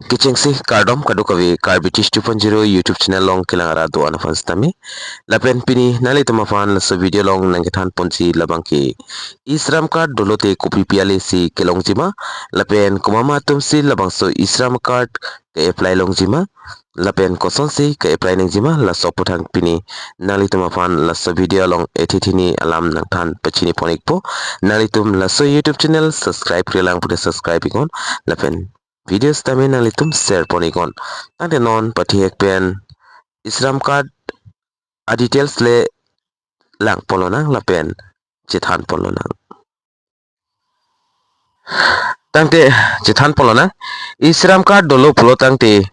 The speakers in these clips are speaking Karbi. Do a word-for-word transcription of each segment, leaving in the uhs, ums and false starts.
Kechengsi kardom kadokave Karbi Tish two point zero YouTube channel along kelang arat do-an aphan sitame. Lapen pini nanglitum aphan laso video along nangkethan ponji labangke e-Shram card dolote kopi pi ale si kelongji ma, lapen komat atum si labangso e-Shram card ke-apply longji ma, lapen kosonsi ke-apply nangjima, laso aphuthak pini nanglitum aphan laso video along ethe thini alam nangthan pachini pon ikpo. Nanglitum laso YouTube channel subscribe-re lang pute subscribe iknon, lapen video sitame nanglitum share pon iknon. Tangte non pathihek pen e-Shram card a-details le lang pon lonang lapen chethan pon lonang. Tangte chethan pon lonang. E-Shram card dolo pulo tangte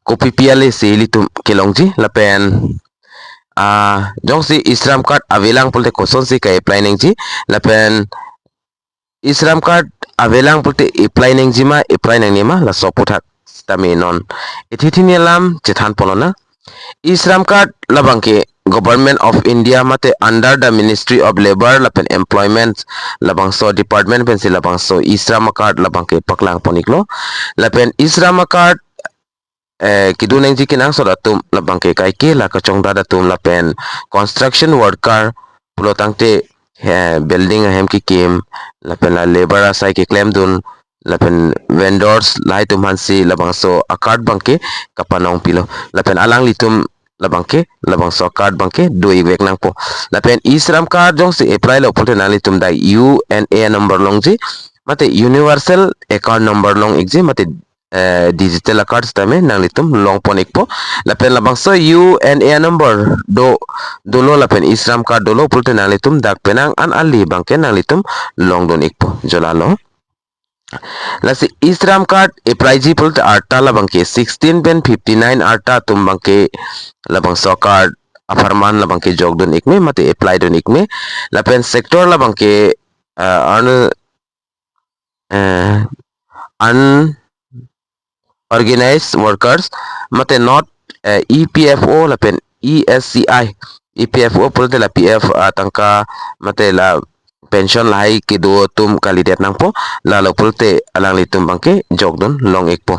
kopi pi ale si ilitum kelongji lapen, ah, jongsi e-Shram card avelang pulote kosonsi ke-apply nangji, lapen e-Shram card avelang pulote apply nangji ma, apply nangne ma, laso aphuthak sitame non ethe thini alam chethan pon lonang. E-Shram card labangke Government of India mate under the Ministry of Labour lapen Employment labangso department pensi labangso e-Shram card labangke paklang pon iklo. Lapen e-Shram card, eh, kedun nangji kenangsot atum labangke kaike la kachongdat atum lapen construction worker pulo tangte, eh, building ahem kekim lapen la labour asai keklemdun lapen vendors lahai atum aphansi labangso a-card abangke kapanong pilo. Lapen alanglitum labangke labangso a-card abangke do-ik vek nangpo. Lapen e-Shram card jongsi apply lo pulote nanglitum dak U N A number longji mate universal account number long ikji mate, eh, digital a-card sitame nanglitum long pon ikpo. Lapen labangso U N A number do, dolo lapen e-Shram card dolo pulote nanglitum dak penang an ale abangke nanglitum longdun ikpo. Jolalo. Lasi e-Shram card apply ji pulote arta labangke sixteen pen fifty-nine arta atum abangke labangso a-card apharman labangke jokdun ikme mate apply dun ikme. Lapen sector labangke, ah, un-, eh, unorganized workers mate not, eh, E P F O lapen E S C I. E P F O pulote la P F atangka mate la pension lahai kedo atum kalidet nangpo, lalo pulote alanglitum abangke jokdun long ikpo.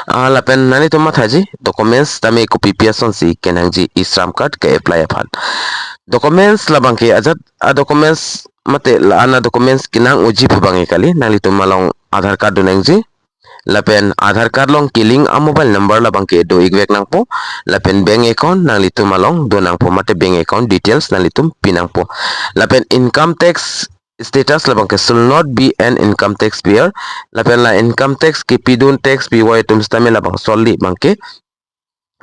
Ah, lapen nanglitum mathaji documents tame kopi pi asonsi kenangji e-Shram card ke-apply aphan. Documents labangke ajat a-documents mate la-an a-documents kenang unji pu abangke kali, nanglitum along Aadhaar card do nangji. Lapen Aadhaar card along kelink a-mobile number labangke do-ik vek nangpo. Lapen bank account nanglitum along do nangpo mate bank account details nanglitum pi nangpo. Lapen income tax status labangke should not be an income tax payer. Lapen la income tax kepidun tax pivoi atum sitame labangso ale abangke,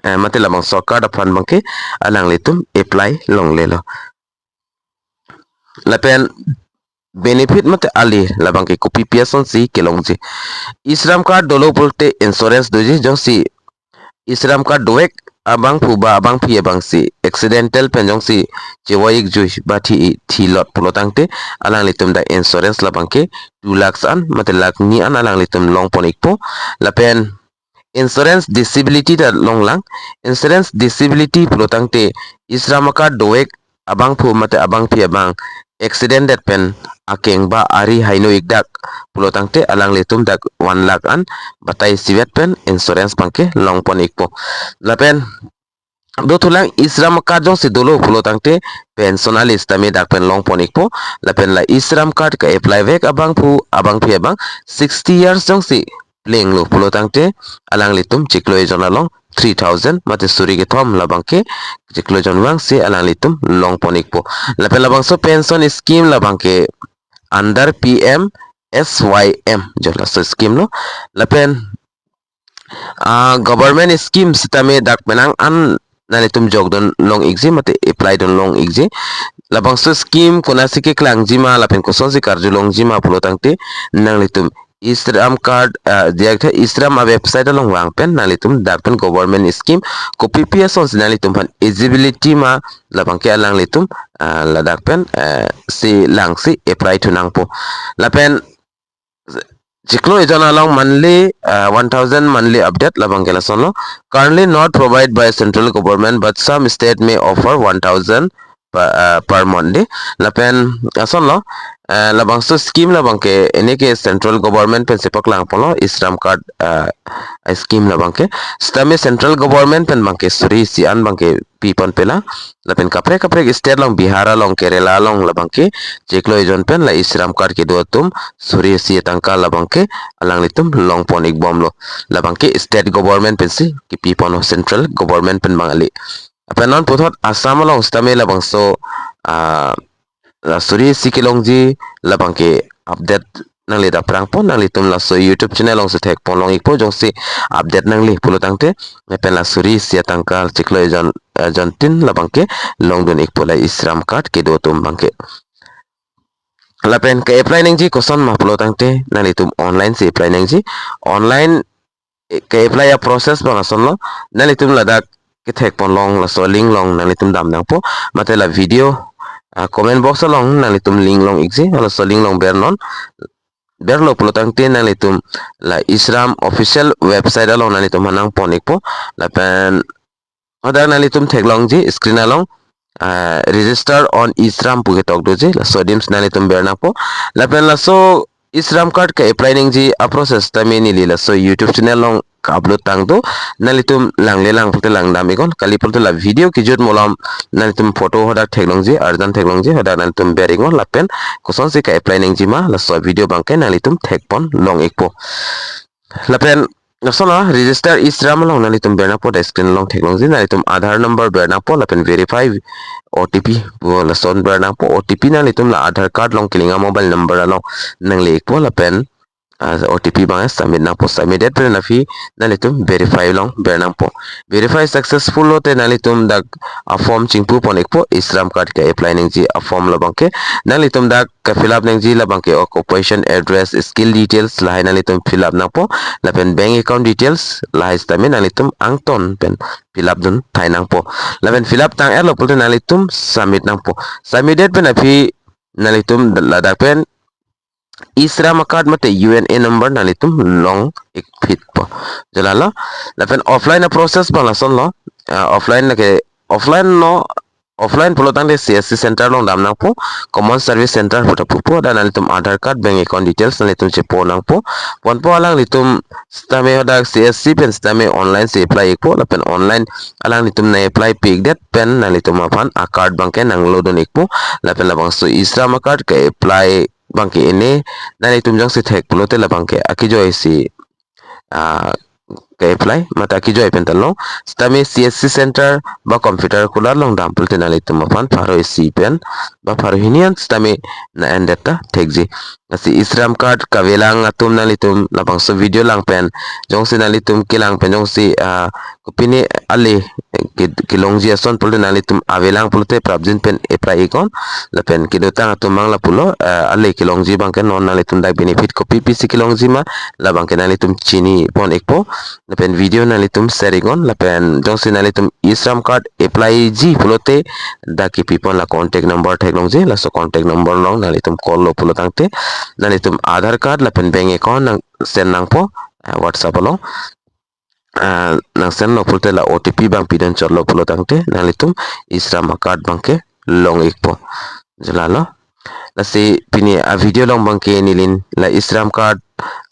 eh, mate labangso a-card aphan abangke alanglitum apply longlelo. Lapen benefit mate ale labangke kopi pi asonsi kelongji. E-Shram card dolo pulote insurance doji, jongsi e-Shram card dovek abangphu ba abangpi abangsi accidental pen jongsi chevoi-ik jui ba thi, thilot pulo tangte alanglitum dak insurance labangke two lakhs an mate lakh ni an alanglitum long pon ikpo. Lapen insurance disability ta longlang. Insurance disability pulo tangte e-Shram card dovek abangphu mate abangpi abang accident det pen akeng ba ari haino-ik dak pulo tangte alanglitum dak one lakh an batai isivet pen insurance abangke long pon ikpo. Lapen dothulang e-Shram card jongsi dolo pulo tangte pension ale sitame dak pen long pon ikpo. Lapen la e-Shram card ke-apply vek abangphu abangpi abang sixty years jongsi plenglo pulo tangte alanglitum chiklo ejon along three thousand mate suri kethom labangke chiklo ejon vangsi alanglitum long pon ikpo. Lapen labangso pension scheme labangke under P M S Y M jo laso scheme lo. Lapen, ah, government scheme sitame dak penang an nanglitum jokdun long ikji mate apply dun long ikji. Labangso scheme konatsi keklangji ma lapen kosonsi karjulongji ma pulo tangte nanglitum e-Shram card, ah, diak the e-Shram a-website along vang pen nanglitum dak pen government scheme kopi pi asonsi nanglitum aphan eligibility ma labangke alanglitum, ah, ladak pen, eh, si langsi apply thu nangpo. Lapen chiklo ejon along monthly, uh, one thousand monthly update labangke lasonlo. Currently not provided by central government, but some state may offer one thousand pa- ah, per month de. Lapen asonlo, ah, labangso scheme labangke, ini ke central government pensi paklang ponlo, e-Shram card, ah, scheme labangke. Sitame central government pen abangke suri isi an abangke pi pon pela. Lapen kaprek kaprek state along, Bihar along, Kerala along labangke chiklo ejon pen la e-Shram card kedo atum suri isi atangka labangke alanglitum long pon ik bomlo. Labangke state government pensi kepi ponlo, central government pen abang kali. Lapen non puthot Assam along sitame labangso, ah, la suri isi kelongji labangke update nangli ta phrang pon, nanglitum laso YouTube channel alongsi thek pon long ikpo, jongsi update nangli pulo tangte, lapen la suri isi atangka chiklo ejon, eh, jontin labangke longdun ikpo la e-Shram card kedo atum abangke. Lapen ke-apply nangji koson ma pulo tangte, nanglitum online si apply nangji. Online, eh, ke-apply a-process abang asonlo, nanglitum ladak kethek pon long laso link along nanglitum dam nangpo, mate la video, ah, comment box along nanglitum link long ikji, laso link along ber non. Berlo pulo tangte nanglitum la e-Shram official website along nanglitum hanang pon ikpo. Lapen hadak nanglitum theklongji screen along, ah, register on e-Shram pu ketok doji, laso adim si nanglitum ber nangpo. Lapen laso e-Shram card ke-apply nangji a-process tame neli laso YouTube channel along ka-upload tang do, nanglitum langle lang pulote langdam iknon, kali pulote la video kejut malom nanglitum photo hadak theklongji, arjan theklongji, hadak nanglitum ber iknon, lapen kosonsi ke-apply nangji ma, laso video abangke nanglitum thek pon long ikpo. Lapen lason a-register e-Shram along nanglitum ber nangpo, dak screen along theklongji, nanglitum Aadhaar number ber nangpo, lapen verify O T P, bo lason ber nangpo. O T P nanglitum la Aadhaar card along kelink a-mobile number along nangle ikpo, lapen, ah, O T P abang submit nangpo. Submitted pen aphi nanglitum verify along ber nangpo. Verify successful lote nanglitum dak a-form chingpu pon ikpo, e-Shram card ke-apply nangji a-form labangke. Nanglitum dak ke-fill up nangji labangke occupation, address, skill details lahai nanglitum fill up nangpo, lapen bank account details lahai sitame nanglitum angton pen fill up dun thai nangpo. Lapen fill up tang-etlo pulote nanglitum submit nangpo. Submitted pen aphi nanglitum ladak pen e-Shram card mate U N A number nanglitum long ikphitpo. Jolalo. Lapen offline a-process abang lasonlo. Ah, offline lake, offline no, offline pulo tangte C S C center along dam nangpo, common service center pu ta pupo, dak nanglitum Aadhaar card, bank account details nanglitum chepo nangpo. Ponpo, alanglitum sitame hadak C S C pen sitame online si apply ikpo, lapen online alanglitum nang-apply pikdet pen nanglitum aphan a-card abangke nanglo dun ikpo, lapen labangso e-Shram card ke-apply abangke ini, nanglitum jongsi thek pulote labangke akejoi si, ah, ke-apply, mate akejoi pen ta long. Sitame C S C center ba computer kular along dam pulote nanglitum aphan pharo isi pen ba pharo hini an sitame na-endet ta thekji. Lasi e-Shram card kavelang atum nanglitum labangso video lang pen, jongsi nanglitum kelang pen jongsi, ah, kopine ale ke-, kelongji ason pulote nanglitum avelang pulote prapjin pen apply iknon. Lapen kedotang atum abang lapulo, ah, ale kelongji abangke non nanglitum dak benefit kopi pisi kelongji ma, labangke nanglitum chini pon ikpo. Lapen video nanglitum share iknon, lapen jongsi nanglitum e-Shram card apply ji pulote dak kepi pon la contact number theklongji, laso contact number along nanglitum call lo pulo tangte nanglitum Aadhaar card lapen bank account nang send nangpo, ah, WhatsApp along. Ah, nang send lo pulote la O T P abang pidun chotlo pulo tangte nanglitum e-Shram card abangke long ikpo. Jolalo. Lasi pini a-video along abangke neli la e-Shram card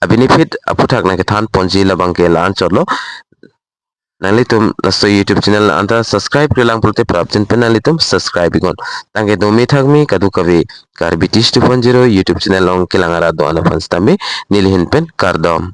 a-benefit aphuthak nangkethan ponji labangke la-an chotlo. Nanglitum laso YouTube channel anta subscribe-kle lang pulote prapjin pen nanglitum subscribe iknon. Tangke dome thakme kadokave Karbi Tish two point zero YouTube channel along kelang arat do-an aphan sitame neli ahin pen kardom.